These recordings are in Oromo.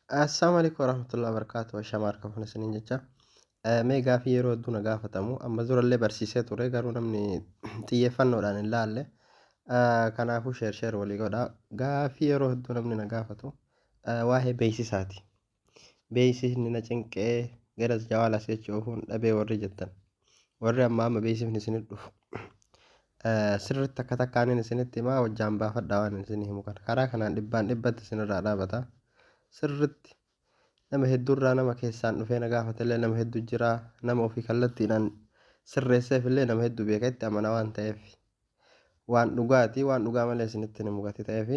Assalaamu alaikum warahmatullahi wabarakatuh. Ashama harka fuuna isiniin jecha. Mee gaafii yeroo hedduu na gaafatamu amma durallee barsiisee ture garuu namni xiyyeeffannoodhaan hin laalle. Kanaafuu sheer sheer walii godha. Gaafii yeroo hedduu namni na gaafatu waa'ee beeksisaati. Beeksisni na cinqee gara jawaala si'achi oofuun dhabee warri jettan. Warri amma amma beeksifni isinit dhufu. Sirriitti akka takkaanin isinitti himaa hojjaan baafadhaa waan isin himu kana. Karaa kanaan dhibbaan dhibbatti isinirraa dhaabata. Sirriitti nama hedduurraa nama keessaan dhufee na gaafatellee nama hedduu jira. Nama ofii kallattiidhaan sirreesseefillee nama hedduu beeka itti amana waan ta'eef. Waan dhugaati waan dhugaa malee isinitti hin himu gatii ta'eef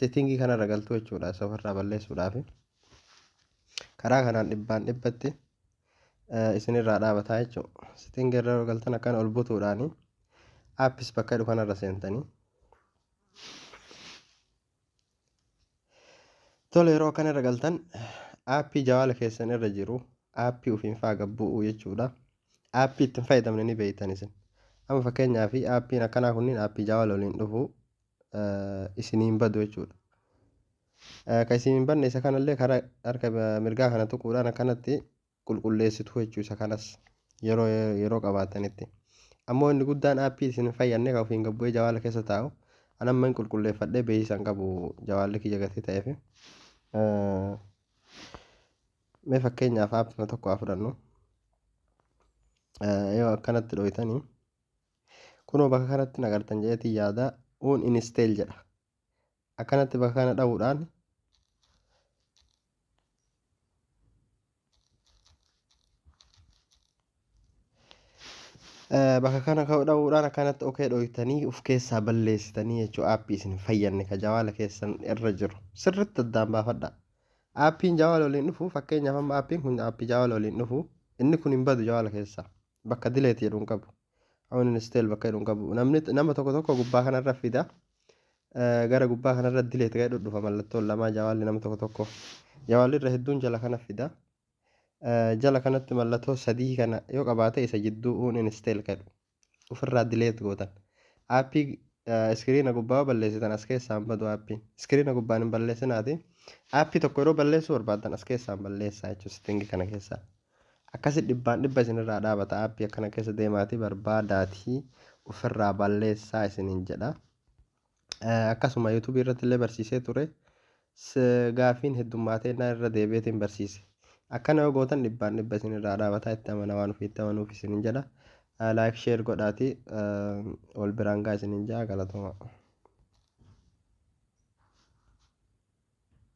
settingii kanarra galtuu jechuudha isa ofirraa balleessuudhaafi. Karaa kanaan dhibbaan dhibbatti isinirraa dhaabataa jechuudha. Settingii irra yeroo galtan akkana ol butuudhaani apps bakka jedhu kanarra seentanii. Tole yeroo akkana irra galtan aappii jawaala keessan irra jiru aappii ofiin faa gad bu'uu jechuudha. Aappii ittiin fayyadamne ni beektan isin. Amma fakkeenyaaf aappiin akkanaa kunniin aappii jawaala waliin dhufu isiniin badu jechuudha. Kan isin hin badne isa kanallee karaa harka mirgaa kana tuquudhaan akkanatti qulqulleessitu jechuu isa kanas yeroo yeroo qabaatanitti. Ammoo inni guddaan aappii isin hin fayyadne kan ofiin gad bu'ee jawaala keessa taa'u an amma hin qulqulleeffadhee beeksisa hin qabu jawaalli kiyya gatii ta'eef. Mee fakkeenyaaf aappima tokko haa fudhannu. Yoo akkanatti dhooytanii kunoo bakka kanatti nagartan jedheetiin yaada uun install jedha. Akkanatti bakka kana dha'uudhaan bakka kana dha'uudhaan akkanatti okee dhoytanii of keessaa balleessitanii jechuu aappii isin hin fayyadne ka jawaala keessan irra jiru sirritti addaan baafadha. Aappiin jawaala waliin dhufu fakkeenyaaf amma aappiin kun aappii jawaala waliin dhufu inni kun hin badu jawaala keessaa bakka dileeti jedhu hin qabu. Uninstall bakka jedhu hin qabu. Namni nama tokko tokko gubbaa kanarra fida. Gara gubbaa kanarra delete kan jedhu dhufa mallattoon lamaa jawaalli nama tokko tokko. Jawaalli irra hedduun jala kana fida. Jala kanatti mallattoo sadii kana yoo qabaate isa jidduu uninstall kan jedhu ofirraa delete gootan. Aappii iskiriina gubbaa yoo balleessitan as keessaan badu aappiin. Iskiriina gubbaan hin balleessinaati. Aappii tokko yeroo balleessuu barbaaddan as keessaan balleessaa jechuudha settingii kana keessaa. Akkasi dhibbaan dhibba isinirraa dhaabata aappii akkana keessa deemaatii barbaadaatii ofirraa balleessaa isiniin jedha. Akkasuma yuutuubii irratti illee barsiisee ture. Gaafiin heddummaatee innaan irra deebi'eetiin barsiise. Akkana yoo gootan dhibbaan dhibba isinirraa dhaabata itti amana waan ofii itti amanuuf isiniin jedha. Laayik sheer godhaatii wal biraan gaa isiniin jedha galatooma.